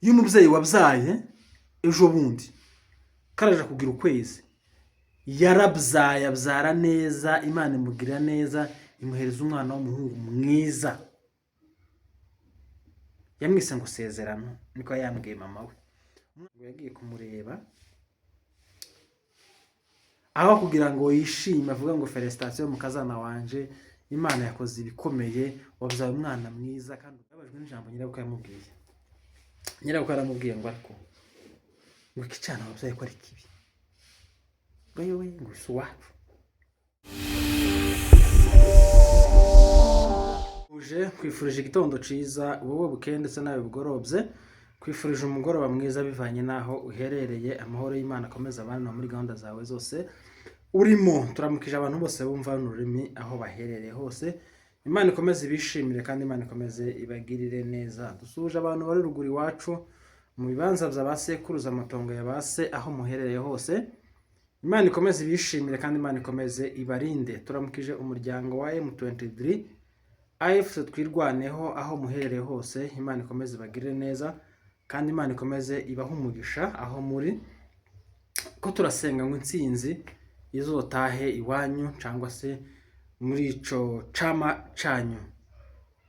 Y'umubyeyi wabyaye ejo bundi, karaje kugira ukwezi, yarabyaye, abyara neza, Imana imugirira neza, imuhereza umwana w'umuhungu mwiza. Yamwise ngo Sezerano, niko yambwiye mama we. Ngo yagiye kumureba, aho kugira ngo yishime avuga ngo "Félicitations mukazana wanje, Imana yakoze ibikomeye, wabyaye umwana mwiza", kandi ababajwe n'ijambo nyirabukwe yamubwiye. Nyirabukwe yaramubwiye ngo ariko ngo iki cyana wabyaye ko ari kibi, ngo yewe, ngo si uwacu. Uje kwifurije igitondo cyiza wowe, bukeye ndetse nawe bugorobye, kwifurije umugoroba mwiza bivanye n'aho uherereye. Amahoro y'Imana akomeza abana muri gahunda zawe zose urimo. Turamukije abantu bose bumva runo rurimi aho baherereye hose. Imana ikomeze ibishimire kandi Imana ikomeze ibagirire neza. Dusuhuje abantu bari ruguru iwacu mu bibanza bya ba sekuruza, amatongo ya ba se, aho muherereye hose. Imana ikomeze ibishimire kandi Imana ikomeze ibarinde. Turamukije umuryango wa M23 AFC Twirwaneho aho muherereye hose. Imana ikomeze ibagirire neza kandi Imana ikomeze ibahe umugisha aho muri ko. Turasenga ngo intsinzi izotahe iwanyu cyangwa se muri ico cama canyu.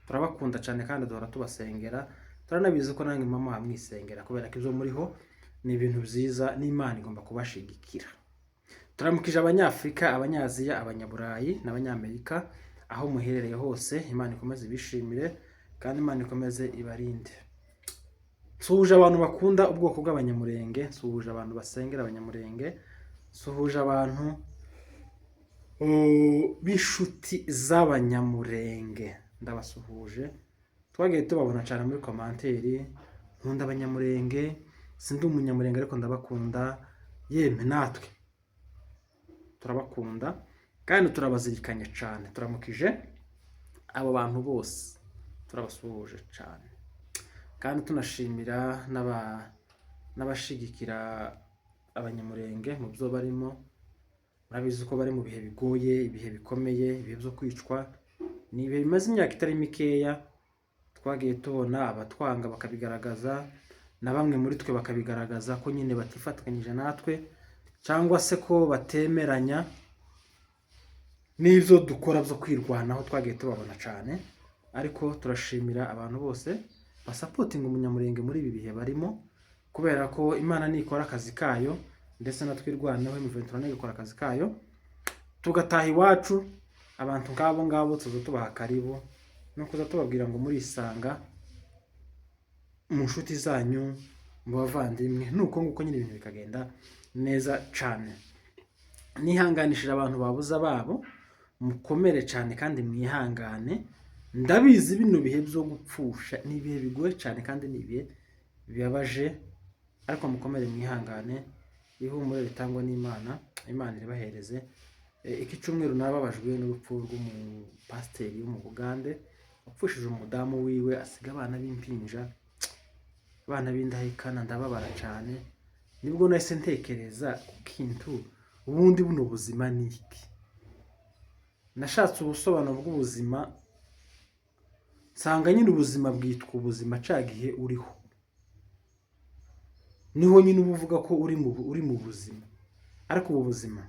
Turabakunda cyane kandi duhora tubasengera. Turanabizi ko nange mama mwisengera, kubera ko ibyo muriho ni ibintu byiza n'Imana igomba kubashigikira. Turamukije Abanyafurika, Abanyaziya, Abanyaburayi n'Abanyamerika aho muherereye hose. Imana ikomeze ibishimire kandi Imana ikomeze ibarinde. Nsuhuje abantu bakunda ubwoko bw'Abanyamurenge, nsuhuje abantu basengera Abanyamurenge, nsuhuje abantu b'inshuti z'Abanyamurenge, ndabasuhuje. Twagiye tubabona cyane muri commentaire: "Nkunda Abanyamurenge, sindi Umunyamurenge ariko ndabakunda." Yemwe, natwe turabakunda kandi turabazirikanye cyane. Turamukije abo bantu bose, turabasuhuje cyane kandi tunashimira n'abashigikira Abanyamurenge mu byo barimo. Murabizi ko bari mu bihe bigoye, ibihe bikomeye, ibihe byo kwicwa. Ni ibihe bimaze imyaka itari mikeya. Twagiye tubona abatwanga bakabigaragaza, na bamwe muri twe bakabigaragaza ko nyine batifatanyije natwe cyangwa se ko batemeranya n'ibyo dukora byo kwirwanaho. Twagiye tubabona cyane, ariko turashimira abantu bose basupportinga Umunyamurenge muri ibi bihe barimo, kubera ko Imana nikora akazi kayo ndetse na Twirwaneho, M23 igakora akazi kayo, tugataha iwacu, abantu nk'abo ngabo tuza tubaha karibu no kuza tubabwira ngo murisanga mu nshuti zanyu, mu bavandimwe. Nuko nguko nyine ibintu bikagenda neza cyane. Nihanganishije abantu babuze ababo, mukomere cyane kandi mwihangane. Ndabizi bino bihe byo gupfusha ni ibihe bigoye cyane kandi ni ibihe bibabaje, ariko mukomere, mwihangane. Ihumure ritangwa n'Imana, Imana iribahereze. Iki cyumweru nababajwe n'urupfu rw'umupasiteri wo mu Bugande wapfushije umudamu wiwe, asiga abana b'impinja, abana b'indahekana. Ndababara cyane. Nibwo nahise ntekereza ku kintu: ubundi buno buzima ni iki? Nashatse ubusobanuro bw'ubuzima, nsanga nyine ubuzima bwitwa ubuzima ca gihe uriho. Niho nyine uba uvuga ko uri mu buzima. Ariko ubu buzima,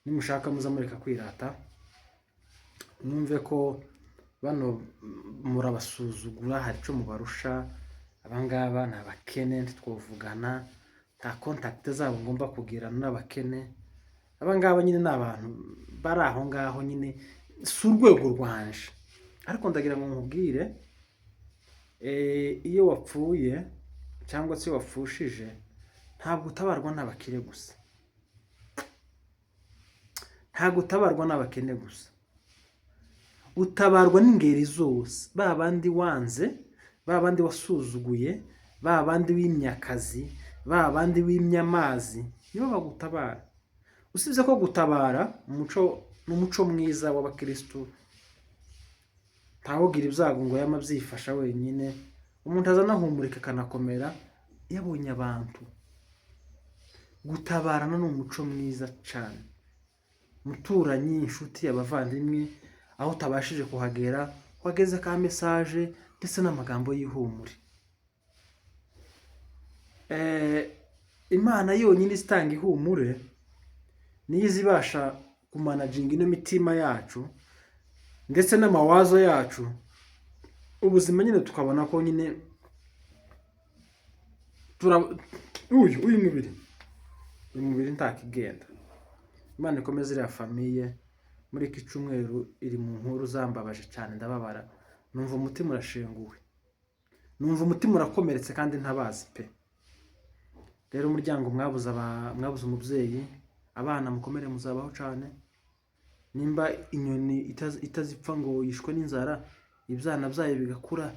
nimushaka muza mureka kwirata, mwumve ko bano murabasuzugura, hari icyo mubarusha, abangaba ni abakene, ntitwovugana, nta contact zabo ngomba kugirana n'abakene, abangaba nyine ni abantu bari aho ngaho nyine, si urwego rwanje. Ariko ndagira ngo nkubwire, iyo wapfuye cyangwa se wapfushije, ntabwo utabarwa n'abakire gusa, ntabwo utabarwa n'abakene gusa, utabarwa n'ingeri zose: ba bandi wanze, ba bandi wasuzuguye, ba bandi wimye akazi, ba bandi wimye amazi, nibo bagutabara. Usibye ko gutabara umuco ni umuco mwiza w'abakirisitu. Ntawugira ibyago ngo yama abyifasha wenyine. Umuntu aza anahumurika, akanakomera yabonye abantu. Gutabarana ni umuco mwiza cyane. Muturanyi, inshuti, abavandimwe, aho utabashije kuhagera wageze ka message. ndetse n'amagambo y'ihumure. Imana yonyine itanga ihumure niyo iza ibasha kumanaginga ino mitima yacu ndetse n'amawazo yacu, ubuzima nyine tukabona ko nyine uyu mubiri ntakigenda. Imana ikomeze iriya famille. Muri iki cyumweru iri mu nkuru zambabaje cyane, ndababara, numva umutima urashenguwe, numva umutima urakomeretse kandi ntabazi pe. Rero umuryango mwabuze umubyeyi, abana mukomere, muzabaho cyane. Nimba inyoni itazipfa ngo yishwe n'inzara, ibyana byayo bigakura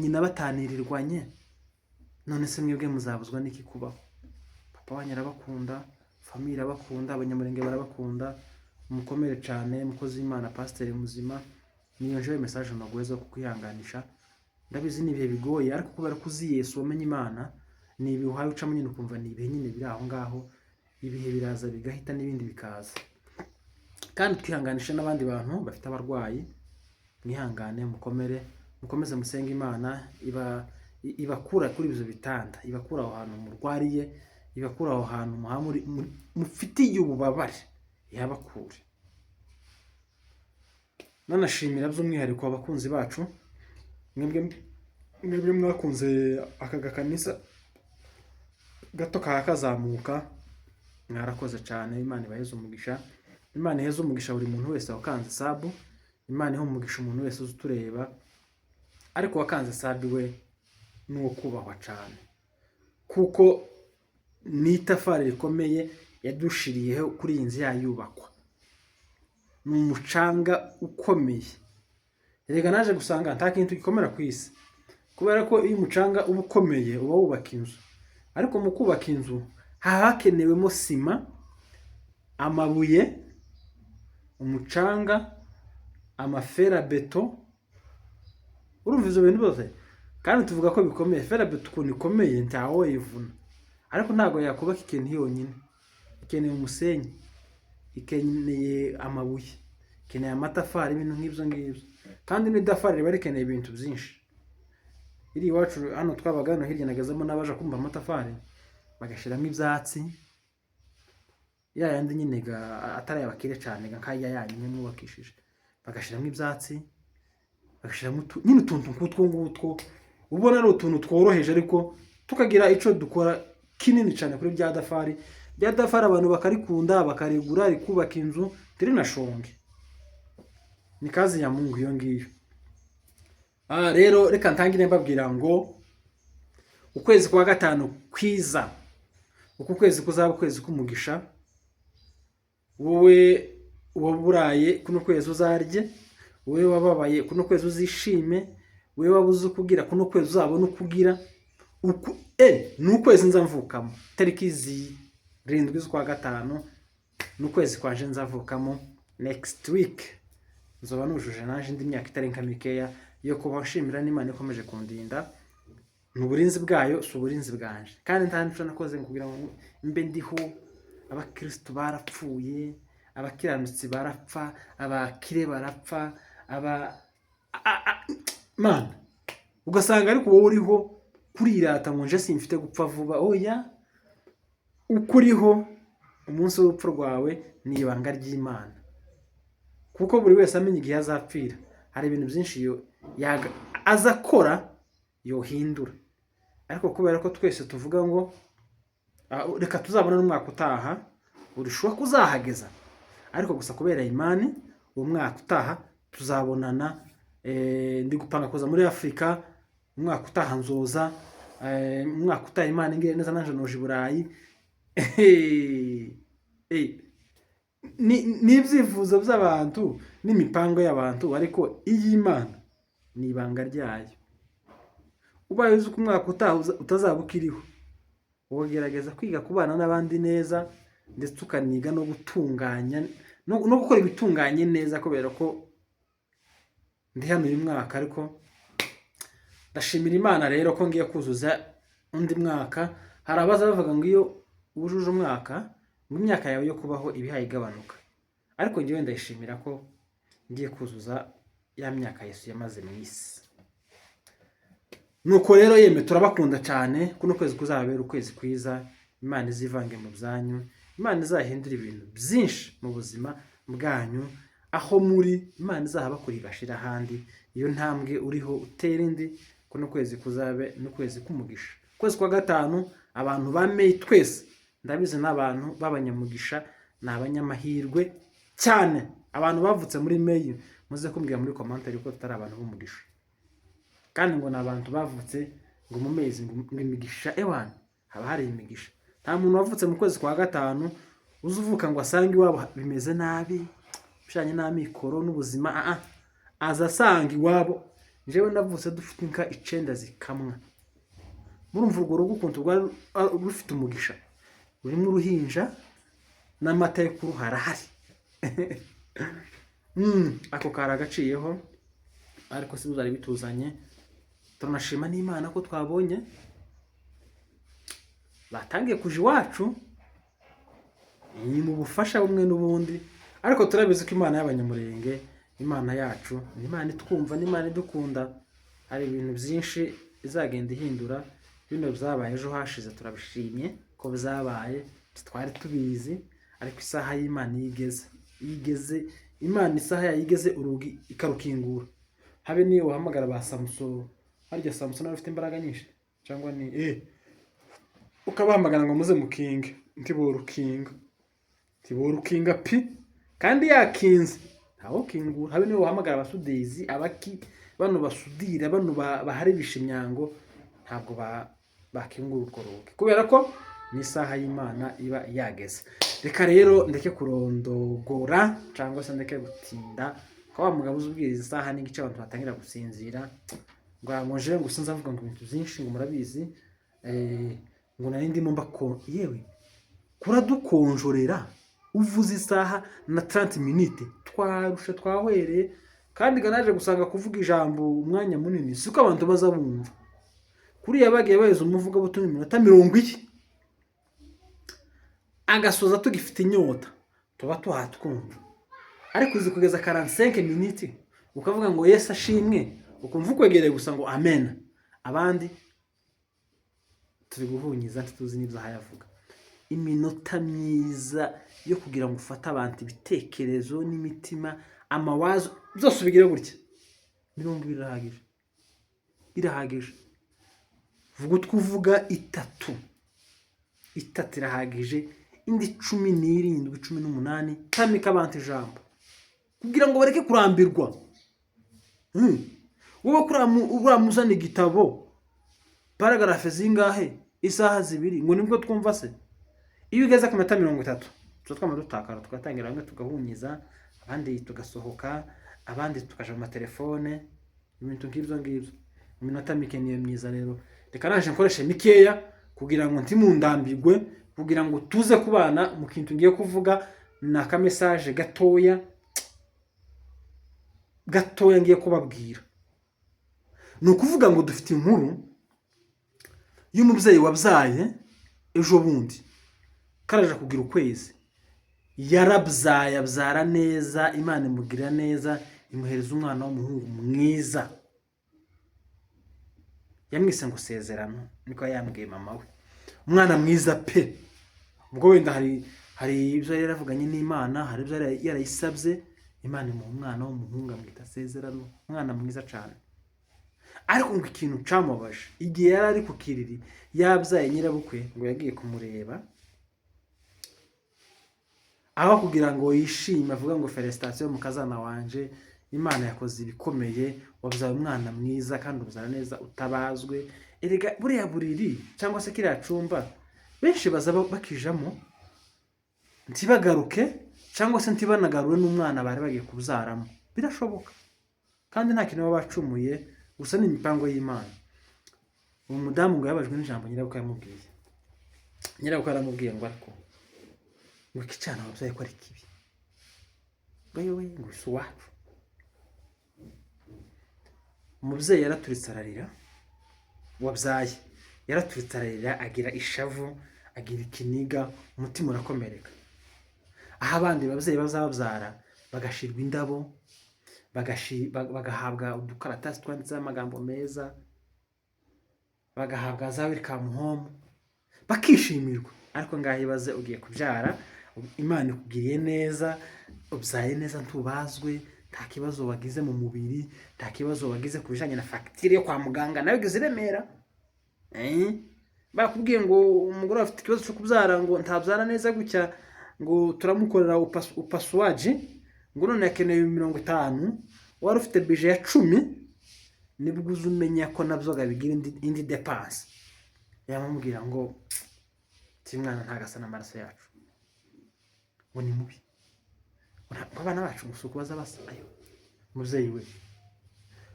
nyina batanirirwanye, none se mwebwe muzabuzwa n'iki kubaho? Papa wanyu arabakunda, famille irabakunda, Abanyamurenge barabakunda. Mukomere cyane. Mukozi w'Imana, pasiteri muzima, niyo njewe message naguheza yo kukwihanganisha. Ndabizi ni ibihe bigoye, ariko kubera ko uzi Yesu, wamenye Imana, ni ibihe uhaye ucamo nyine ukumva ni ibihe nyine biri aho ngaho. Ibihe biraza bigahita n'ibindi bikaza. Kandi twihanganisha n'abandi bantu bafite abarwayi, mwihangane, mukomere, mukomeze musenge Imana ibakura kuri ibyo bitanda, ibakura aho hantu murwariye, ibakura aho hantu mufitiye ububabare, ihabakure. Nanashimira by'umwihariko abakunzi bacu, mwebwe mwakunze aka gakanisa gato kazamuka, mwarakoze cyane. Imana ibaheze umugisha, Imana iheze umugisha buri muntu wese wakanze sub, Imana ihe umugisha umuntu wese uzi utureba, ariko wakanze sub we ni uwo kubahwa cyane, kuko ni itafari rikomeye yadushiriyeho kuri iyi nzu yayubakwa, ni umucanga ukomeye. Reka naje gusanga nta kintu gikomera ku isi, kubera ko iyo umucanga uba ukomeye uba wubaka inzu, ariko mu kubaka inzu haba hakenewemo sima, amabuye, umucanga, amaferabeto. Urumva ibyo bintu byose kandi tuvuga ko bikomeye. Ferabeto ukuntu ikomeye ntawayivuna, ariko ntabwo yakubaka ikintu yonyine. Ikeneye umusenyi, ikeneye amabuye, ikeneye amatafari, ibintu nk'ibyo ngibyo. Kandi n'itafari riba rikeneye ibintu byinshi. Iri iwacu hano twabaga hano hirya, nagezemo n'abaje kumva amatafari bagashyiramo ibyatsi, ya yandi nyine atari ay'abakire cyane, nk'aya yanyu mwe mwubakishije, bagashyiramo ibyatsi, bagashyiramo nyine utuntu nk'utwo ngutwo, ubona ari utuntu tworoheje ariko tukagira icyo dukora kinini cyane kuri bya dafari. Bya dafari abantu bakarikunda, bakarigura, rikubaka inzu ntirinashonge. Ni kazi ya Mungu iyo ngiyo. Rero reka ntangire mbabwira ngo ukwezi kwa gatanu kwiza, uku kwezi kuzaba ukwezi k'umugisha. Wowe waburaye, kuno kwezi uzarye. Wowe wababaye, kuno kwezi uzishime. Wowe wabuze uko ugira, kuno kwezi uzabone uko ugira. Ni ukwezi nza mvukamo, tariki 7 z'ukwa gatanu ni ukwezi kwanje nzavukamo. Next week nzoba nujuje naje indi myaka itari nka mikeya yo kuba nshimira n'Imana ikomeje kundinda. Ni uburinzi bwayo, si uburinzi bwanje, kandi nta n'icyo nakoze ngo kugira ngo mbe ndiho. Abakristu barapfuye, abakiranutsi barapfa, abakire barapfa, aba mana ugasanga ariko wowe uriho kurirata ngo nje simfite gupfa vuba. Oya, uko uriho, umunsi w'urupfu rwawe ni ibanga ry'Imana, kuko buri wese amenya igihe azapfira, hari ibintu byinshi aza akora yohindura. Ariko kubera ko twese tuvuga ngo reka tuzabona n'umwaka utaha, urushaho kuzahageza, ariko gusa kubera imani, uwo mwaka utaha tuzabonana. Ndi gupanga kuza muri Afurika umwaka utaha, nzoza umwaka utaha, Imana ingire neza, nanje noje i Burayi. Ni ibyifuzo by'abantu n'imipango y'abantu, ariko iy'Imana ni ibanga ryayo. Ubaye uzi ko umwaka utaha utazaba ukiriho, ukagerageza kwiga kubana n'abandi neza, ndetse ukaniga no gutunganya no gukora ibitunganye neza, kubera ko ndi hano uyu mwaka. Ariko ndashimira Imana rero ko ngiye kuzuza undi mwaka. Hari abaza bavuga ngo iyo wujuje umwaka, ngo imyaka yawe yo kubaho iba ihaye igabanuka, ariko njyewe ndayishimira ko ngiye kuzuza. Ya myaka Yesu yamaze mu isi. Nuko rero yemwe, turabakunda cyane. Kuno kwezi kuzabera ukwezi kwiza. Imana izivange mu byanyu, Imana izahindura ibintu byinshi mu buzima bwanyu. Aho muri, Imana izahabakura igashira ahandi. Iyo ntambwe uriho utera indi. Kuno kwezi kuzabe n'ukwezi k'umugisha, ukwezi kwa gatanu. Abantu ba May twese ndabizi n'abantu b'abanyamugisha, ni abanyamahirwe cyane. Abantu bavutse muri May, muze kumbwira muri commentaire ko tutari abantu b'umugisha. Kandi ngo ni abantu bavutse ngo mu mezi ngo imigisha, ewana, haba hari imigisha. Nta muntu wavutse mu kwezi kwa gatanu uza uvuka ngo asange iwabo bimeze nabi bijanye n'amikoro n'ubuzima. Aza asanga iwabo. Njyewe navutse dufite inka 9 zikamwa. Murumva urwo rugo ukuntu rwari rufite umugisha, rurimo uruhinja n'amata yo kuruha arahari. Ako kari agaciyeho, ariko si byari bituzanye. Turanashima n'Imana ko twabonye batangiye kuja iwacu, ni mu bufasha bumwe n'ubundi. Ariko turabizi ko Imana y'Abanyamurenge, Imana yacu, ni Imana itwumva, ni Imana idukunda. Hari ibintu byinshi izagenda ihindura. Bino byabaye ejo hashize, turabishimye ko byabaye, twari tubizi. Ariko isaha y'Imana iyo igeze, iyo igeze Imana, isaha yayo igeze, urugi ikarukingura. Habe niyo wahamagara ba Samusoni, harya Samusoni nawe ufite imbaraga nyinshi cyangwa ni ukabahamagara ngo muze mukinge, ntiborukinga, ntiborukinga pi. Kandi yakinze ntawukingura. Habe niyo wahamagara abasudizi, abaki bano basudira, bano baharibisha imyango, ntabwo bakingura urwo rugi, kubera ko ni isaha y'Imana iba yageze. Reka rero ndeke kurondogora cyangwa se ndeke gutinda, ko wa mugabo uzi ubwiriza isaha n'igice abantu batangira gusinzira, ngo ngo nje ngo sinzi avuga ngo ibintu byinshi, ngo murabizi, ngo nari ndimo mbako. Yewe, kuradukonjorera uvuze isaha na 30 minutes, twarushe, twahwereye. Kandi ganaje gusanga kuvuga ijambo umwanya munini siko abantu baza bumva. Kuriya bagiye baheza umuvugabutumwa iminota 40 agasoza tugifite inyota, tuba tuhatwumva. Ariko uzi kugeza 45 minutes ukavuga ngo "Yesu ashimwe", ukumva ukwegereye gusa ngo "amen", abandi turi guhunyiza, ntituzi n'ibyo ahayavuga. Iminota myiza yo kugira ngo ufate abantu ibitekerezo n'imitima, amawazo byose ubigire gutya, 20 irahagije, irahagije. Vuga utwo uvuga, itatu, itatu irahagije. Indi 17, 18, tamika abantu ijambo kugira ngo bareke kurambirwa. Wowe uramuzana igitabo, paragraphe zingahe, isaha 2, ngo nibwo twumva se? Iyo ugeze ku minota 30 tuba twama dutakara, tugatangira bamwe tugahunyiza, abandi tugasohoka, abandi tukaja mu matelefone, ibintu nk'ibyo ngibyo. Iminota mike niyo myiza. Rero reka naje nkoreshe mikeya kugira ngo ntimundambigwe, kugira ngo tuze kubana mu kintu ngiye kuvuga. Ni akamessage gatoya gatoya ngiye kubabwira. Ni ukuvuga ngo dufite inkuru y'umubyeyi wabyaye ejo bundi, karaje kugira ukwezi. Yarabyaye, abyara neza, Imana imugirira neza, imuhereza umwana w'umuhungu mwiza. Yamwise ngo Sezerano, niko yambwiye mama we. Umwana mwiza pe. Ubwo wenda hari ibyo yari yaravuganye n'Imana, hari ibyo yari yarayisabye, Imana imuha umwana w'umuhungu, amwita Sezerano, umwana mwiza cyane. Ariko ngo ikintu camubabaje, igihe yari ari ku kiriri yabyaye, nyirabukwe ngo yagiye kumureba, aho kugira ngo yishime avuga ngo "Félicitations mukazana wanje, Imana yakoze ibikomeye, wabyaye umwana mwiza kandi ubyara neza utabazwe." Erega buriya buriri cyangwa se kiriya cumba, benshi baza bakijamo ntibagaruke, cyangwa se ntibanagarure n'umwana bari bagiye kubyaramo. Birashoboka, kandi nta kintu baba bacumuye, gusa ni imipango y'Imana. Uwo mudamu ngo yabajwe n'ijambo nyirabukwe yamubwiye. Nyirabukwe yaramubwiye ngo ariko ngo iki cyana wabyaye ko ari kibi, ngo yewe, ngo si uwacu. Umubyeyi yaraturitse ararira, wabyaye yaraturitse ararira, agira ishavu, agira ikiniga, umutima urakomereka. Aho abandi babyeyi bazababyara bagashirwa indabo, Bagahabwa udukaratasi twanditseho amagambo meza, bagahabwa za welcome home, bakishimirwa. Ariko ngaho ibaze ugiye kubyara, Imana ikugiriye neza, ubyaye neza, ntubazwe, nta kibazo wagize mu mubiri, nta kibazo wagize ku bijyanye na fagitire yo kwa muganga, nawe igeze iremera. Bakubwiye ngo umugore afite ikibazo cyo kubyara, ngo ntabyara neza gutya, ngo turamukorera upasuaji, ngo none akeneye 50, wari ufite budget ya 10, nibwo uza umenya ko nabyo bigira indi dépense. Yamubwira ngo ti mwana ntagasa n'amaraso yacu, ngo ni mubi, ngo ntabwo abana bacu ngo si uko baza basa. Ayo mubyeyi we,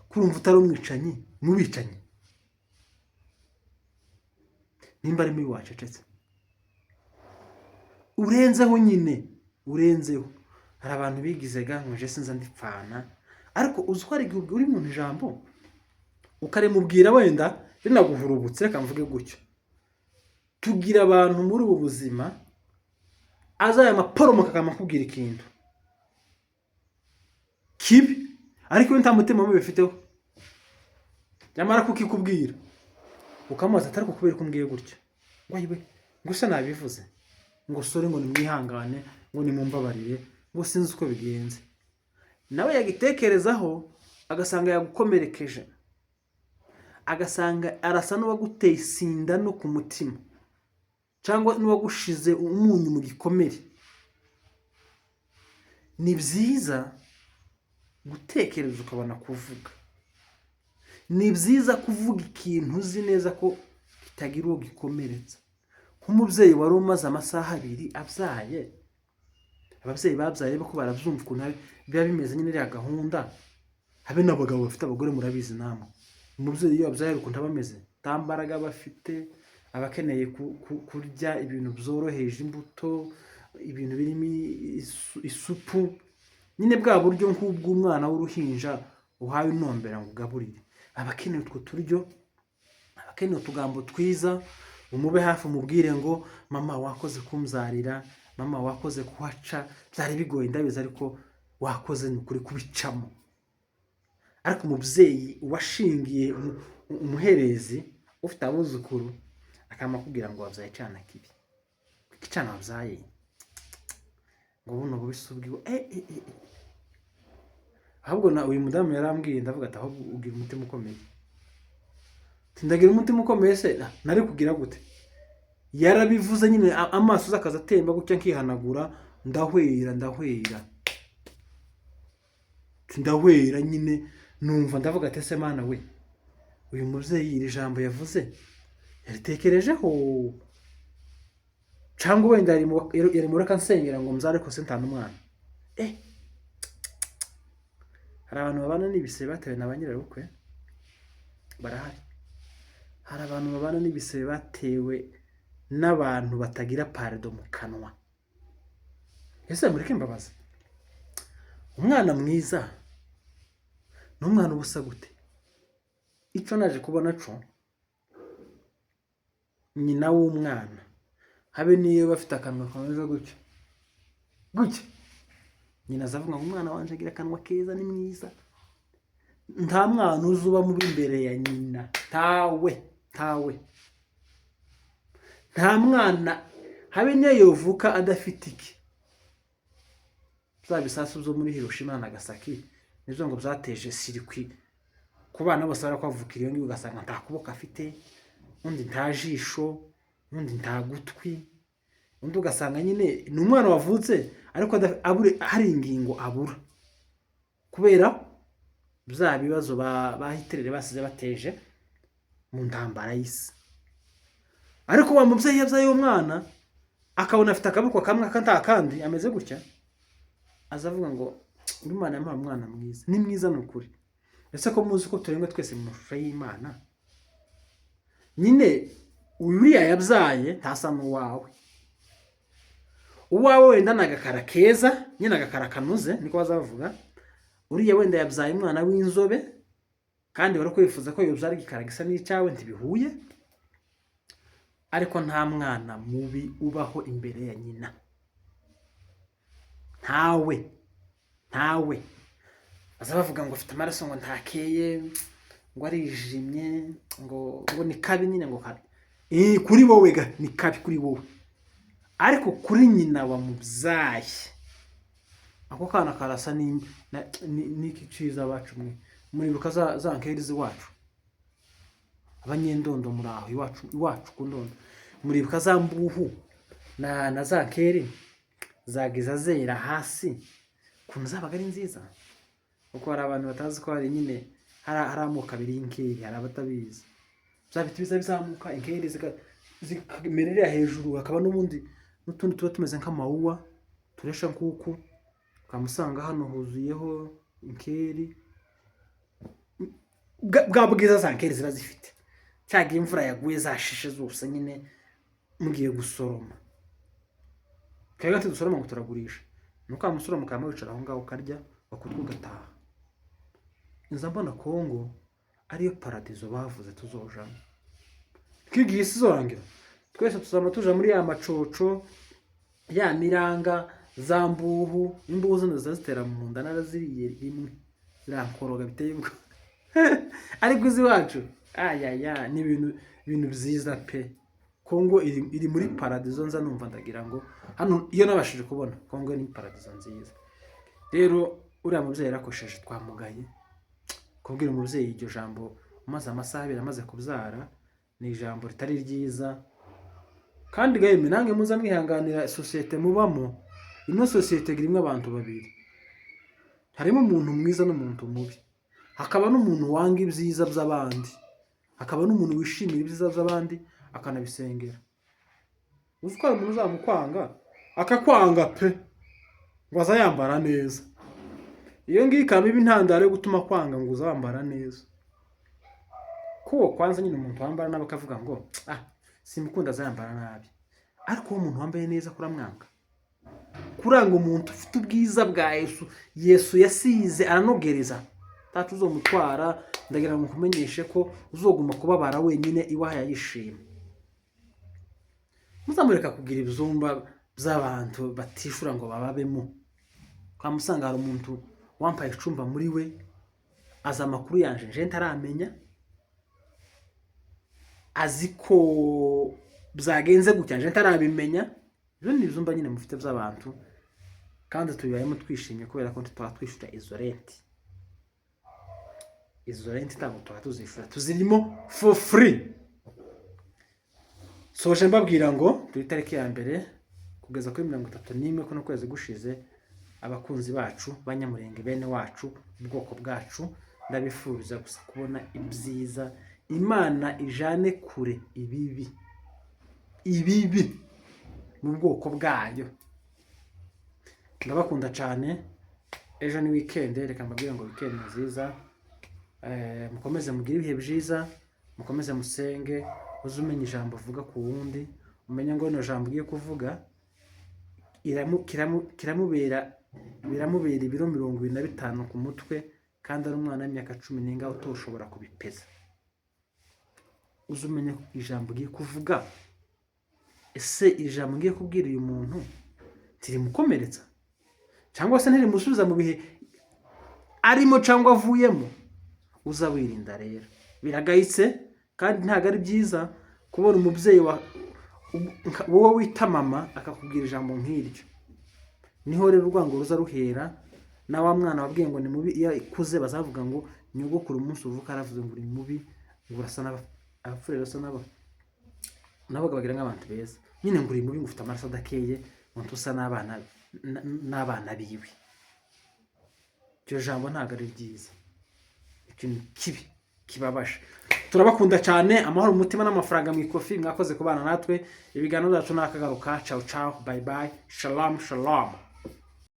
kurumva utari umwicanyi mubicanyi, nimba ari mubi wacecetse, urenzeho nyine, urenzeho. Hari abantu bigize ga ngo je sinza ndipfana, ariko uzi ko hari igihe ubwira umuntu ijambo ukarimubwira wenda rinaguhurubutse. Reka mvuge gutyo, tugira abantu muri ubu buzima aza aya maporomo kakama akubwira ikintu kibi, ariko iyo nta mutima mubi bifiteho, nyamara kukikubwira ukamubaza atari kubera ko umbwiye gutya, ngo ayiwe, ngo se nabivuze, ngo sorry, ngo nimwihangane, ngo nimumbabarire, ngo sinzi uko bigenze. Nawe yagitekerezaho agasanga yagukomerekeje, agasanga arasa n'uwaguteye isinda no ku mutima, cyangwa n'uwagushize umunyu mu gikomere. Ni byiza gutekereza ukabona kuvuga. Ni byiza kuvuga ikintu uzi neza ko kitagira uwo gikomeretsa. Nk'umubyeyi wari umaze amasaha 2 abyaye, ababyeyi babyaye bo ko barabyumva ukuntu biba bimeze nyine iriya gahunda, habe n'abagabo bafite abagore murabizi namwe. Umubyeyi iyo yabyaye ukuntu aba ameze, nta mbaraga aba afite, aba akeneye kurya ibintu byoroheje, imbuto, ibintu birimo isupu, nyine bwa buryo nk'ubw'umwana w'uruhinja uhawe inombera ngo ugaburire. Aba akeneye utwo turyo, aba akeneye utugambo twiza, umube hafi, umubwire ngo mama wakoze kumbyarira, mama wakoze kuhaca, byari bigoye ndabizi, ariko wakoze ni ukuri kubicamo. Ariko umubyeyi washingiye umuherezi ufite abuzukuru akaba akubwira ngo wabyaye icana kibi, icana wabyaye ngo buno bubisi ubwiwe eh, eh, eh. eh. Ahubwo na uyu mudamu yarambwiye, ndavuga ati ahubwo ugira umutima ukomeye. Ati, ndagira umutima ukomeye se nari kugira gute? Yarabivuze nyine, amaso aza akaza atemba gutya, nkihanagura, ndahwera, ndahwera. Ati, ndahwera nyine, numva ndavuga ati ese Mana we, uyu mubyeyi iri jambo yavuze yaritekerejeho, cyangwa wenda yari muri akansengera ngo mbyare ariko se ntana umwana. Hari abantu babana n'ibisebe batewe na ba nyirabukwe, barahari. Hari abantu babana n'ibisebe batewe n'abantu batagira pardon mu kanwa. Ese mureke mbabaza, umwana mwiza ni umwana uba usa gute? Icyo naje kubona co, nyina w'umwana habe niyo bafite akanwa kameze gutya gutya, nyina aza avuga ngo umwana wanjye agira akanwa keza, ni mwiza. Nta mwana uzi uba mubi imbere ya nyina, ntawe, ntawe, nta mwana habe niyo yovuka adafite iki. Bya bisasu byo muri Hiroshima na Nagasaki nibyo ngo byateje circuit ku bana bose barakwavukira iyo ngiyo, ugasanga nta kuboko afite, undi nta jisho, undi nta gutwi, undi ugasanga nyine ni umwana wavutse ariko hari ingingo abura kubera bya bibazo ba Hitler basize bateje mu ntambara y'isi. Ariko wa mubyeyi yabyaye uwo mwana akabona afite akaboko kamwe aka kandi ameze gutya, aza avuga ngo Imana yamuhaye umwana mwiza, ni mwiza ni ukuri. Ese ko muzi ko turemwe twese mu mashusho y'Imana nyine, uriya yabyaye ntasa n'uwawe. Uwawe wenda ni agakara keza nyine, agakara kanoze niko bazavuga. Uriya wenda yabyaye umwana w'inzobe, kandi wari kwifuza ko yobyara igikara gisa n'icyawe, ntibihuye. Ariko nta mwana mubi ubaho imbere ya nyina, ntawe, ntawe. Baza bavuga ngo afite amaraso, ngo ntakeye, ngo arijimye, ngo ni kabi nyine, ngo kabi. Kuri wowe ga ni kabi kuri wowe, ariko kuri nyina wamubyaye ako kana karasa n'iki ciza. Abacu mwe muribuka za nkeri z'iwacu, abanyendondo muri aho iwacu ku Ndondo, muribuka za mbuhu na za nkeri zagiza zera hasi, ukuntu zabaga ari nziza? Kuko hari abantu batazi ko hari nyine hari amoko abiri y'inkeri, hari abatabizi. Bya biti biza bizamuka, inkeri zikamerera hejuru, hakaba n'ubundi n'utundi tuba tumeze nk'amawuwa turesha nk'uku. Ukamusanga hano huzuyeho inkeri, bwa bwiza za nkeri ziba zifite cyagihe imvura yaguye zashishe zose nyine mugiye gusoroma. Twebwe ntidusoroma ngo turagurisha, ni uko wamusoroma ukaba wicara aho ngaho ukarya wakutwa ugataha. Nza mbona Kongo ariyo paradizo bavuze tuzojamo. Twigiye isi izorangira, twese tuzaba tuja muri ya macoco, ya miranga, za mbuhu. Imbuhu zino ziza zitera mu nda, naraziriye rimwe zirankoroga biteye ubwoba. Ariko iziwacu ayaya ni ibintu byiza pe. Kongo iri muri paradizo. Nza numva ndagira ngo hano iyo nabashije kubona Kongo ni paradizo nziza. Rero uriya mubyeyi yarakosheje, twamugaye. Kubwira umubyeyi iryo jambo umaze amasaha 2 amaze kubyara ni ijambo ritari ryiza. Kandi gaheme nange muza mwihanganira sosiyete mubamo. Ino sosiyete irimo abantu babiri: harimo umuntu mwiza n'umuntu mubi, hakaba n'umuntu wanga ibyiza by'abandi, hakaba n'umuntu wishimira ibyiza by'abandi akanabisengera. Uzi ko hari umuntu uzamukwanga, akakwanga pe, ngo aza yambara neza, iyo ngiyo ikaba iba intandaro yo gutuma kwanga ngo uzambara neza. Kuko kwanza nyine umuntu wambara nabi akavuga ngo: "Ah, simukunda, azambara nabi." Ariko uwo muntu wambaye neza kuramwanga, kuranga umuntu ufite ubwiza bwa Yesu, Yesu yasize aranogereza, tacu uzomutwara. Ndagira ngo nkumenyeshe ko uzoguma kubabara wenyine iwaha yayishima. Muzamureka kugira ibyumba by'abantu batishura ngo bababemo. Kwa musanga hari umuntu wampaye icumba muri we, azi amakuru yanje nje ntaramenya, azi ko byagenze gutya nje ntarabimenya. Ibyo ni ibyumba nyine mufite by'abantu, kandi tubibayemo twishimye kubera ko ntitwaba twishyura izo rent. Izo rent ntabwo tuba tuzishyura, tuzirimo for free. Soje mbabwira ngo turi itariki ya 1 kugeza kuri 31 kuno kwezi gushize. Abakunzi bacu Banyamurenge, bene wacu, ubwoko bwacu, ndabifuriza gusa kubona ibyiza. Imana ijane kure ibibi, ibibi mu bwoko bwayo. Ndabakunda cyane. Ejo ni weekend, reka mbabwire ngo weekend nziza. Mukomeze mugire ibihe byiza, mukomeze musenge. Uze umenya ijambo uvuga ku wundi, umenye ngo rino jambo ugiye kuvuga kiramubera, biramubera ibiro 25 ku mutwe, kandi ari umwana w'imyaka cumi n'ingahe utoshobora kubipeza. Uze umenye ijambo ugiye kuvuga: ese ijambo ngiye kubwira uyu muntu ntirimukomeretsa, cyangwa se ntirimusubiza mu bihe arimo cyangwa avuyemo? Uza wirinda rero, biragayitse kandi ntabwo ari byiza kubona umubyeyi wa wowe wita mama akakubwira ijambo nk'iryo. Niho rero urwango ruza ruhera. Na wa mwana wabwiye ngo ni mubi, iyo akuze bazavuga ngo nyogokuru umunsi uvuka aravuze ngo uri mubi, ngo urasa n'aba abapfurere, basa n'aba nabo bagira nk'abantu beza nyine, ngo uri mubi, ngo ufite amaraso adakeye, ngo ntusa n'abana biwe. Iryo jambo ntabwo ari ryiza, ikintu kibi kibabaje. Turabakunda cyane. Amahoro mu mutima n'amafaranga mu ikofi. Mwakoze kubana natwe. Ibiganiro byacu nakagaruka. Ciao ciao, bye bye, shalom shalom.